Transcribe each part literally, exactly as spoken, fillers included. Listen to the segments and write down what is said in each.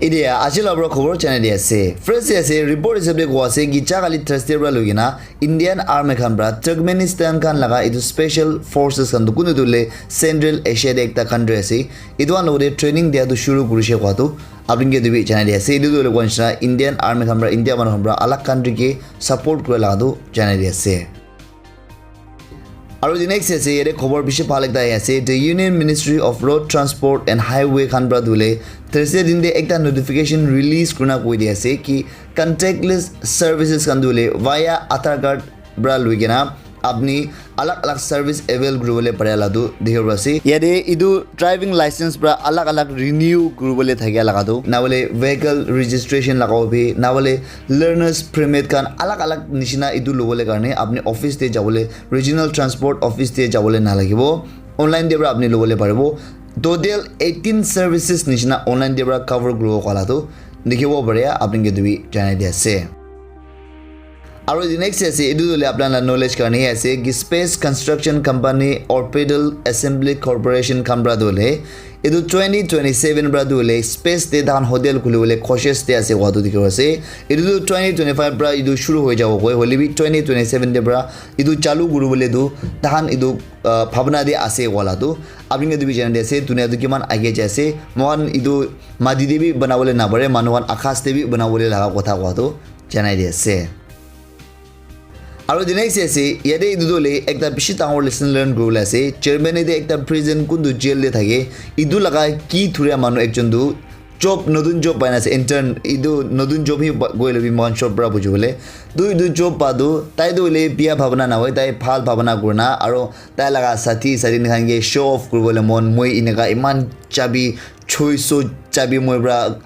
Itia aji la pra khobor janai di ase. First te ase, report hisab te koa ase ki ja kali Thursday pra loi kena Indian Army khan pra Turkmenistan khan laga etu special forces khan tu kunu tu le Central Asia te ekta country ase. Etu khan logote training dia tu shuru kurishe koa tu apni ke tu bi janai di ase. Etu tu le koa nishina Indian Army khan pra India manu khan pra alag country ke support kura laga tu janai di ase. Aru the next ase, yate khobor bishi bhal ekta ahi ase. The Union Ministry of Road Transport and Highway khan pra tu le Thursday din te ekta notification release kurina koi di ase ki contactless services khan tu le via Aadhaar card pra loi kena apni alag alag service avail kuribole pare la tu dikhibo ase. Yate etu driving license pra alag alag renew kuribole thakia laga tu, na hoile vehicle registration laga bi, na hoile learners permit khan alag alag nishina etu lobole karne apni office te jabole, regional transport office te jabole nalagibo, online te pra apni lobole paribo. Total eighteen services nishina online te pra cover kuribo koa la tu dikhibo pare, apni ke tu bi janai di ase. Aru the next ase, etu tu le apna la knowledge karne hi ase ki Space Construction Company Orbital Assembly Corporation khan pra tu le etu twenty twenty-seven pra tu le space te tahan hotel khuli bole cautious te ase koa tu dikhibo ase. Etu tu twenty twenty-five pra etu shuru hoi jabo koi, hoile bi twenty twenty-seven te pra etu chalu kuribole tu tahan etu, ah, bhabna te ase koa la tu apni ke tu bi janai di ase. Dunia tu kiman age jai ase, moikhan etu mati te bi banabole napare, manu khan akas te bi banabole laga kotha koa tu janai di ase. Aru the next ase, yate etu tu le ekta bishi dangor lesson learn kuribole ase. Germany te ekta prison kuntu jail te thake, etu laga ki thuria manu ekjon tu job, notun job paina ase, intern, etu notun job hi pa-, koile bi moikhan short pra buji bole. Tu etu job pa tu, tai tu hoile biya bhabana na hoi, tai bhal bhabana kurina, aru tai laga sathi, sathi khan ke show off kuribole mon, moi eneka iman chabi, choi so chabi moi pra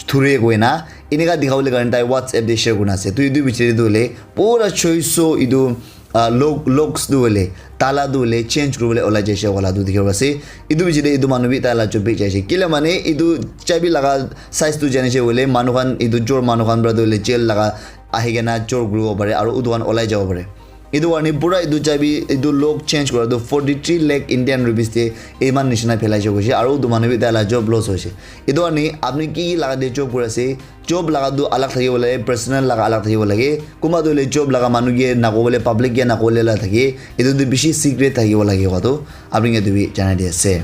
thuri koina, eneka dikhabole karne tai WhatsApp te share kurina ase. Tu etu bichare tu hoile, pura choi so etu, ah, lock, locks tu hoile, tala tu hoile, change kuribole olai jaise koa la tu dikhibo ase. Etu bichare etu manu bi tai la job bi jaise. Kile mane etu chabi laga size tu janishe hoile, manu khan etu chor manu khan pra tu hoile jail laga ahi kena chor kuribo pare, aru utu khan olai jabo pare. Etu karne pura etu chabi, etu lock change kura tu forty three lakh Indian rupees te iman nishina phelaise koise, aru utu manu bi tai la job loss hoise. Etu karne apni ki ki laga te job kuri ase, job laga tu alag thakibo lage, personal laga alag thakibo lage. Kunba tu hoile job laga manu ke nakobole, public ke nakobole la thake. Etu tu bishi secret thakibo lage koa tu apni ke tu bi janai di ase.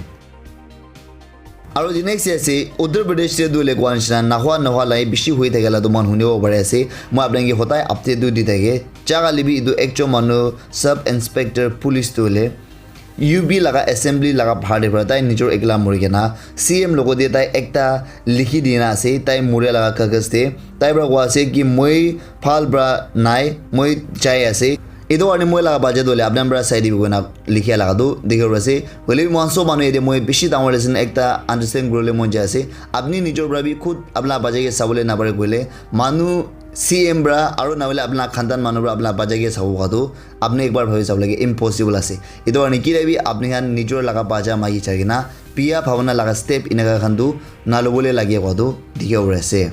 Aru the next ase, Uttar Pradesh te tu hoile koa nishina nahwa nahwa lai bishi hui thake la tu moikhan hunibo pari ase. Moi apni ke hodai update tu di thake. Ja kali bi etu ekjon manu sub inspector police tu hoile U P laga assembly laga bahar te para tai nijor ekla muri kena C M logote tai ekta likhi dina ase, tai muria laga kagaz te. Tai para koa ase ki moi bhal para nai, moi jai ase. Etu karne moi laga budget hoile apni khan para sai dibi koina likhia laga tu dikhi ase. Hoile bi moikhan sob manu yate moi bishi dangor lesson ekta understand kuribole mon jai ase. Apni nijor para bi khud apna budget ke sabole napare koile manu C M para aru nahole apna khandan manu para apna budget ke sabo koa tu apni ekbar bhabi sabo lage, impossible ase. Etu karne kile bi apni khan nijor laga bacha magi jai kena biya bhabana laga step eneka khan tu nalobole lage koa tu dikhibo pari ase.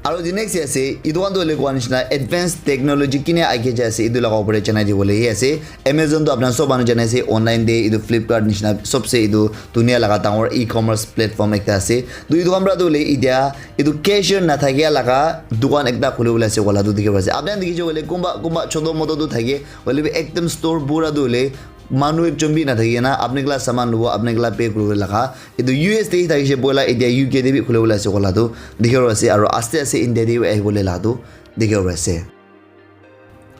Aru the next ase, etu khan tu hoile koa nishina advanced technology kine age jai ase, etu laga opor te janai dibole he ase. Amazon tu apna sob manu janai ase, online te etu Flipkart nishina sobse etu dunia laga dangor e-commerce platform ekta ase. Tu etu khan para tu hoile etia etu cashier nathakia laga dukan ekta khulibole ase koa la tu dikhi pai ase. Apni khan dikhi se koile kunba kunba choto moto tu thake, hoile bi ekdum store pura tu hoile manu ekjon bi nathaki kena apni kila saman lobo, apni kila pay kuribo laga. Etu U S te hi thakishe boila, etia U K te bi khulibole ase koa la tu dikhibo ase, aru aste aste India te bi ahibole la tu dikhibo ase.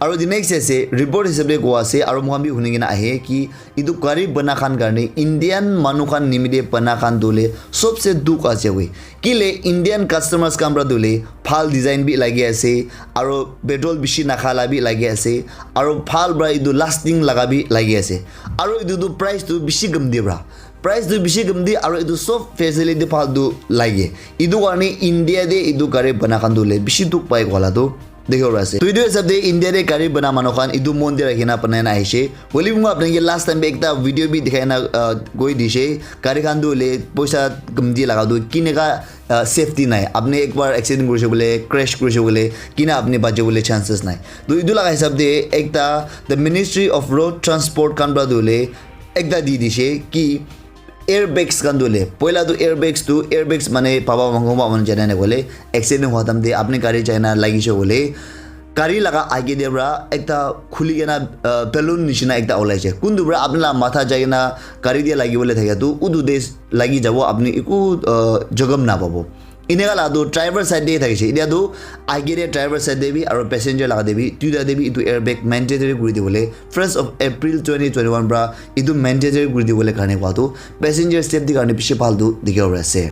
Aru the next ase, report hisab te koa ase, aru moikhan bi huni kena ahe ki etu gari bana khan karne Indian manu khan nimite bana khan tu hoile sobse dukh ase koi. Kile Indian customers khan para tu hoile bhal design bi lagi ase, aru petrol bishi nakha la bi lagi ase, aru bhal para etu lasting laga bi lagi ase, aru etu tu price tu bishi gam de para, price tu bishi gam de, aru etu sob facility bhal tu lage. Etu karne India te etu gari bana khan tu hoile bishi dukh pai koa la tu dikhibo pari ase. Tu etu hisab te India te gari bana manu khan etu mon te rakhi na banai na ahishe. Hoile bi moi apni ke last time bi ekta video bi dikhai na, ah, koi dishe. Gari khan tu hoile poisa kamti laga tu kineka, ah, safety nai. Apni ekbar accident kurishe bole, crash kurishe bole, kina apni bachi bole chances nai. Tu etu laga hisab te ekta the Ministry of Road Transport khan para tu hoile ekta di dishe ki Airbags khan tu le, poila tu airbags tu, airbags mane baba mangoma manu jane na kole, accident hua time te apni gari jaina lagi se kole, gari laga age te pra ekta khuli kena, uh, balloon nishina ekta olai se. Kuntu pra apni la matha jai kena gari te lagi bole thake tu, utu te lagi jabo, apni eku, uh, jogam na pabo. Eneka la tu driver side te thakishe. Etia tu age te driver side te bi aro passenger laga te bi, duita te bi etu airbag mandatory kuri dibole first of April twenty twenty-one pra etu mandatory kuri dibole karne koa tu passenger safety karne bishi bhal tu dikhibo pari ase.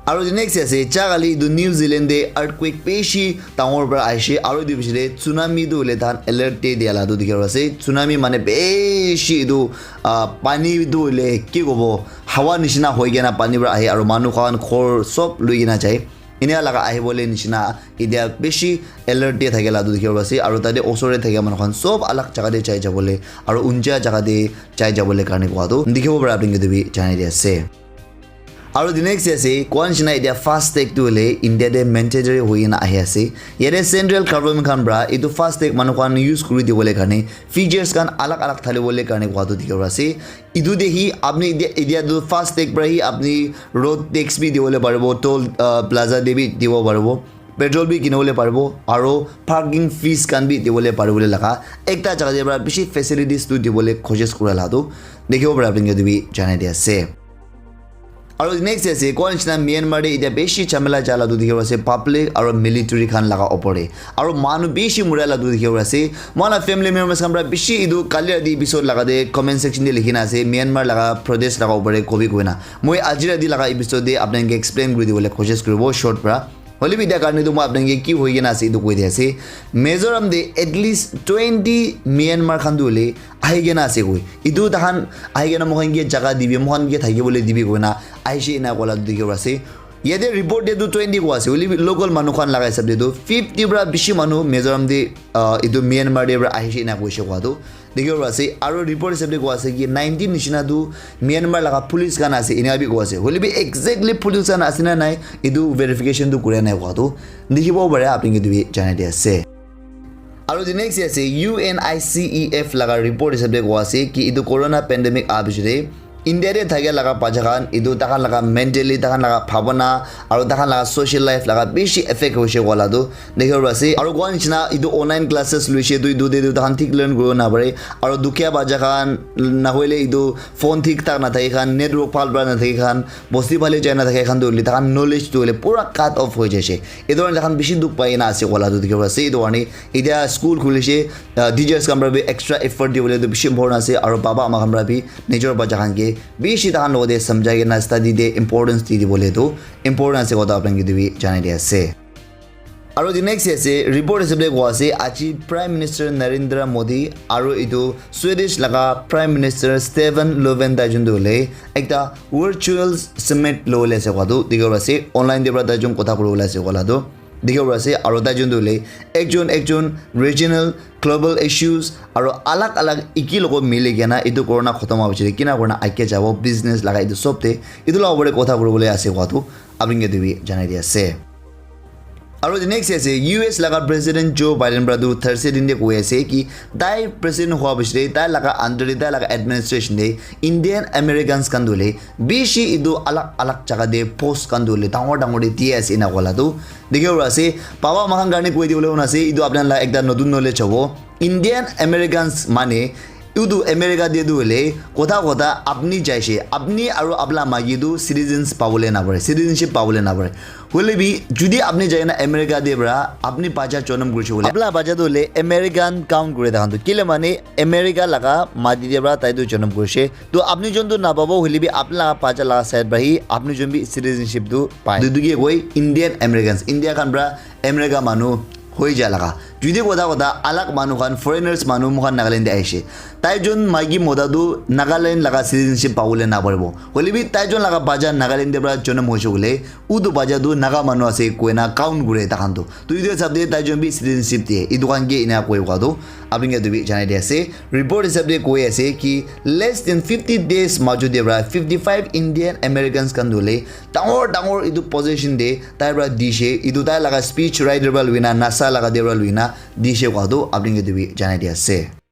Aro the next ase, cha kali etu New Zealand te earthquake bishi dangor pra ahishe, aro etu bishi te tsunami tu hoile tahan alert te dia la tu dikhibo pari ase. Tsunami mane bishi etu, ah, pani tu hoile ki kobo, hawa nishina hoi kena pani pra ahe aro manu khan ghor sob lui kena jai. Enia laga ahibole nishina etia bishi alert te thake la tu dikhibo pari ase, aro tate osor te thake manu khan sob alag jaga te jai jabole aro unja jaga te jai jabole karne koa tu dikhibo pare, apni ke tu bi janai di ase. Aro the next ase, koa nishina etia FASTag tu hoile India te mandatory hoi kena ahi ase. Yate central government khan pra etu FASTag manu khan use kuri dibole karne features khan alag alag thali bole karne koa tu dikhibo pari ase. Etu te hi apni etia, etia tu FASTag pra hi apni road tax bi dibole paribo, toll, uh, plaza te bi dibo paribo, petrol bi kinibole paribo, aro parking fees khan bi dibole paribole laga ekta jaga te pra bishi facilities tu dibole koshish kura la tu dikhibo pare, apni ke tu bi janai di ase. Aro next ase, koa nishina Myanmar te etia bishi jhamela jala tu dikhibo ase, public aro military khan laga opor te. Aro manu bishi muria la tu dikhibo ase. Moila family members khan pra bishi etu kali rati episode laga te comment section te likhi na ase, Myanmar laga protest laga opor te kobi koina. Moi aji rati laga episode te apni ke explain kuri dibole koshish kuribo short pra. Hoile bi etia karne tu moi apni ke ki hoi kena ase etu koi di ase. Mizoram te at least twenty Myanmar khan tu hoile ahi kena ase koi. Etu tahan ahi kena moikhan ke jaga dibi, moikhan ke thakibole dibi koina ahishe ena koa la dikhibo ase. Yate report te tu twenty koa ase, hoile bi local manu khan laga hisab te tu fifty pra bishi manu Mizoram te, ah, etu Myanmar te pra ahishe ena koishe koa tu dikhibo pari ase. Aro report hisab te koa ase ki nineteen nishina tu Myanmar laga police khan ase, ena bi koa ase. Hoile bi exactly police khan ase na nai, etu verification tu kura nai koa tu dikhibo pare, apni ke tu bi janai di ase. Aro the next ase, U N I C E F laga report hisab te koa ase ki etu corona pandemic aha piche te India te thakia laga bacha khan, etu takhan laga mentally, takhan laga bhabana, aro takhan laga social life laga bishi effect hoise koa la tu dikhibo pari ase. Aro koa nishina etu online classes loise tu etu te tu takhan thik learn kuribo napare. Aro dukhia bacha khan, nahoile etu phone thik thak nathake khan, network bhal pra nathake khan, bosti phale jai nathake khan tu hoile takhan knowledge tu hoile pura cut off hoi jaise. Etu karne takhan bishi dukh pai na ase koa la tu dikhibo pari ase. Etu karne etia school khulise, ah, teachers khan pra bi extra effort dibole tu bishi important ase, aro baba ama khan pra bi nijor bacha khan ke bishi takhan logote samjhai kena study te importance di dibole tu important ase koa tu apni ke tu bi janai di ase. Aro the next ase, report hisab te koa ase, aji Prime Minister Narendra Modi aro etu Swedish laga Prime Minister Stefan Löfven tai jun tu hoile ekta virtual summit lobole ase koa tu dikhibo pari ase, online te pra tai jun kotha kuribole ase koa la tu dikhibo pari ase, aro tai jun tu hoile ekjon ekjon regional global issues aro alag alag eki logot mili kena etu corona khotom howa piche te kina kurina age jabo, business laga etu sob te etu la opor te kotha kuribole ase koa tu apni ke tu bi janai di ase. Aro the next ase, U S laga President Joe Biden pra tu Thursday din te koi ase ki tai president hua piche te tai laga under te, tai laga administration te Indian Americans khan tu hoile bishi etu alag alag jaga te post khan tu hoile dangor dangor te di ase ena koa la tu dikhibo pari ase. Baba ama khan karne koi dibole mon ase, etu apni la ekta notun knowledge hobo. Indian Americans mane etu America te tu hoile kotha kotha apni jaise, apni aro apni la maiki tu citizens pabole napare, citizenship pabole napare. Hoile bi jodi apni jai kena America te pra apni bacha jonom kurise hoile, apni la bacha tu hoile American count kure takhan tu, kile mane America laga mati te pra tai tu jonom kurise. To apni jon tu napabo, hoile bi apni laga bacha laga side pra hi apni jon bi citizenship tu pai. Etu ke koi Indian Americans, India khan pra America manu hoi ja laga. Jodi kotha kotha alag manu khan, foreigners manu moikhan Nagaland te ahishe, tai jon maiki mota tu Nagaland laga citizenship pabole naparibo. Hoile bi tai jon laga bacha Nagaland te pra jonom hoise koile, utu bacha tu Naga manu ase koina count kure takhan tu. To etu hisab te tai jon bi citizenship diye. Etu khan ke ena koi koa tu apni ke tu bi janai di ase. Report hisab te koi ase ki less than fifty days majot te pra fifty five Indian Americans khan tu hoile dangor dangor etu position te tai pra dishe, etu tai laga speech writer pra loina, NASA laga te pra loina dishe koa tu apni ke tu bi janai di ase.